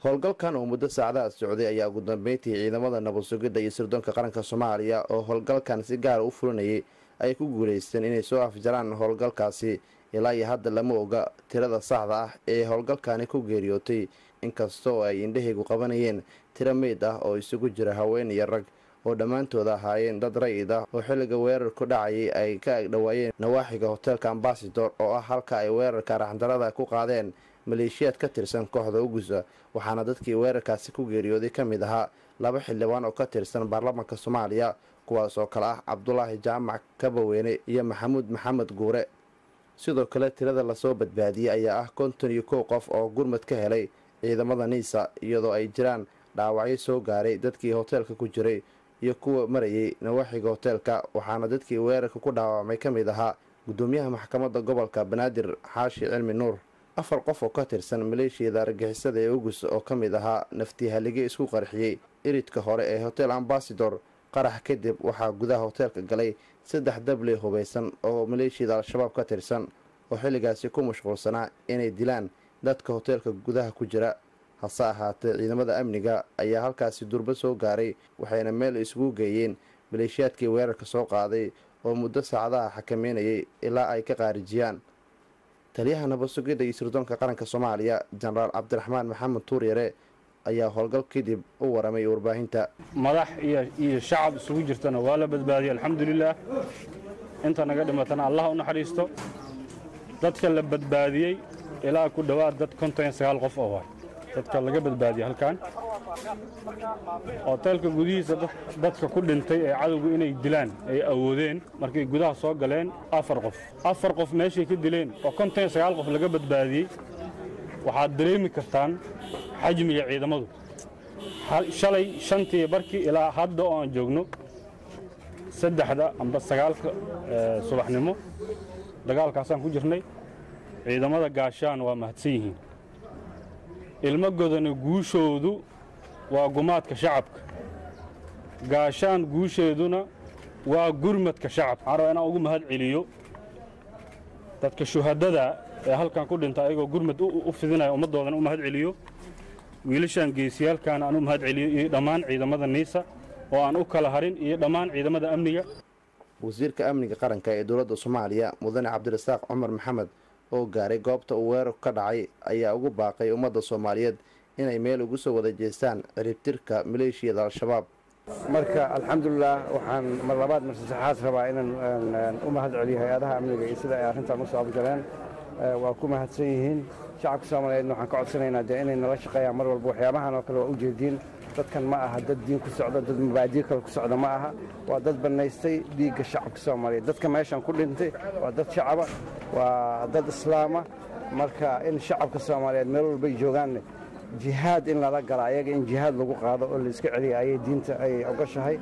Howlgalkan oo muddo saacadaha socday ayaa ugu dambeyntii ciidamada nabad sugidda iyo sirdoonka qaranka Soomaaliya oo howlgalkan si gaara u fulinayay ay ku guuleysteen inay soo afjaraan howlgalkaasi. Ilaa iyo hadda lama oga tirada saxda ah ee howlgalkani ku geeriyootay, inkastoo ay indhahaygu qabanayeen tiro meyd ah oo isugu jira haween iyo rag oo dhammaantooda ahaayeen dad rayid ah oo xilliga weerarku dhacayay ay ka agdhowaayeen nawaaxiga hoteelka Ambasador, oo ah halka ay weerarka raxdarada ku qaadeen maleeshiyaad ka tirsan kooxda Ugusa. Waxaana dadkii weerarkaasi ku geeriyooday ka mid ahaa 2 xildhibaan oo ka tirsan baarlamaanka Soomaaliya, kuwaas oo kale ah Cabdulaahi Jaamac Kabaweyne iyo Maxamuud Maxamed Guure. Sidoo kale tirada lasoo badbaadiyey ayaa ah 51 qof oo gurmad ka helay ciidamada Niisa, iyadoo ay jiraan dhaawacyo soo gaaray dadkii hoteelka ku jiray iyo kuwa marayay nawaaxiga hoteelka. Waxaana dadkii weerarka ku dhaawacmay ka mid ahaa gudoomiyaha maxkamadda gobolka Banaadir Xaashi Cilmi Nuur. 4 qof oo ka tirsan maleeshiyada argagixisada ee Ugus oo ka mid ahaa naftii halige isku qarxiyey iridka hore ee hotel Ambasador. Qarax kadib waxaa gudaha hoteelka galay 3 dable hubaysan oo maleeshiyada Al-Shabaab ka tirsan oo xilligaasi ku mashquulsanaa inay dilaan dadka hoteelka gudaha ku jira. Hase ahaatee ciidamada amniga ayaa halkaasi durba soo gaaray, waxayna meel isugu geeyeen maleeshiyaadkii weerarka soo qaaday oo muddo saacadaha xakameynayay ilaa ay ka qaarijiyaan. Taliyaha nabad sugidda iyo sirdoonka qaranka Soomaaliya Jenaraal Cabdiraxmaan Maxamed Tuuryare ayaa howlgal kadib u waramay warbaahinta. Madax iyo shacab isugu jirtana waa la badbaadiyey, alxamdulilaah. Inta naga dhimatana Allah u naxariisto. Dadka la badbaadiyey ilaa ku dhowaad dad 59 qof oo waay dadka laga badbaadiyey halkan hoteelka gudihiisa. Dadka ku dhintay ee cadowgu inay dilaan ay awoodeen markay gudaha soo galeen 4 qof, 4 qof meeshay ka dileen oo 59 qof laga badbaadiyey. Waxaad dareemi kartaan xajmiga ciidamadu. Shalay 5tii barkii ilaa hadda oo aan joogno 3da amba 9ka subaxnimo dagaalkaasaan ku jirnay. Ciidamada Gaashaan waa mahadsan yihiin. Ilmo Godane guushoodu waa gumaadka shacabka, Gaashaan guusheeduna waa gurmadka shacabka. Waxaan rabaa inaan ugu mahad celiyo dadka shuhadada ee halkan ku dhinta ayagoo gurmad u fidinaya ummaddoodana u mahad celiyo, wiilashan geesiyaalkan aan u mahad celiyo, iyo dhammaan ciidamada Niisa oo aan u kala harin, iyo dhammaan ciidamada amniga. Wasiirka amniga qaranka ee dowladda Soomaaliya Mudane Cabdirasaaq Cumar Maxamed oo gaaray goobta uu weerarku ka dhacay ayaa ugu baaqay ummadda Soomaaliyeed inay meel ugu soo wada jeestaan ciribtirka maleeshiyada Al-Shabaab. Marka alxamdulilah, waxaan mar labaad mar saddexaad rabaa inaan u mahad celiyo hay-adaha amniga iyo sida ay arrintan u soo afgaleen. Waa ku mahadsan yihiin. Shacabka Soomaaliyeedna waxaan ka codsanaynaa dee inay nala shaqeeyaan mar walba. Waxyaabahan oo kale waa ujeediin, dadkan ma aha dad diin ku socda, dad mabaadiyo kale ku socda ma aha, waa dad bannaystay dhiigga shacabka Soomaaliyeed. Dadka meeshan ku dhintay waa dad shacaba, waa dad islaama. Marka in shacabka Soomaaliyeed meel walbay joogaanne jihaad in lala gala ayaga, in jihaad lagu qaado oo la iska celiya ayay diinta ay ogoshahay.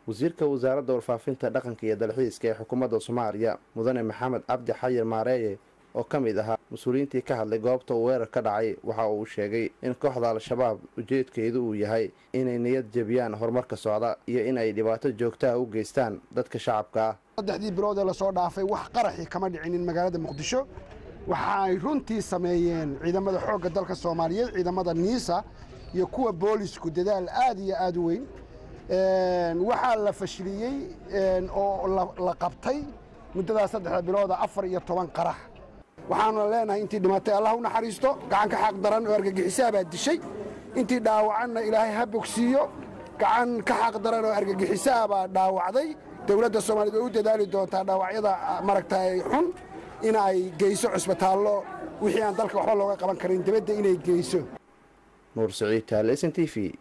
Wasiirka wasaaradda warfaafinta, dhaqanka iyo dalxiiska ee xukuumadda Soomaaliya Mudane Maxamed Cabdi Xayir Maareeye oo ka mid ahaa mas-uuliyiintii ka hadlay goobta uu weerar ka dhacay waxa uu sheegay in kooxda Al-Shabaab ujeedkeedu uu yahay inay niyad jebiyaan horumarka socda iyo in ay dhibaato joogtaha u geystaan dadka shacabka ah. 3dii bilood ee lasoo dhaafay wax qaraxi kama dhicinin magaalada Muqdisho. Waxa ay runtii sameeyeen ciidamada xoogga dalka Soomaaliyeed, ciidamada Niisa iyo kuwa boolisku dadaal aad iyo aad u weyn. Waxaa la fashiliyey oo la qabtay muddadaas 3da bilooda 14 qarax. Waxaanu leenahay intii dhimatay Allah u naxariisto, gacan ka xaq daran oo argagixisaa baa dishay. Intii dhaawacanna Ilaahay ha bogsiiyo, gacan ka xaq daran oo argagixisaa baa dhaawacday. Dowladda Soomaaliyeed way u dadaali doontaa dhaawacyada maragtay xun in ay geyso cusbitaallo, wixii aan dalka waxba looga qaban karin dibadda inay geyso. Nuur Saciid Taale, S N T V,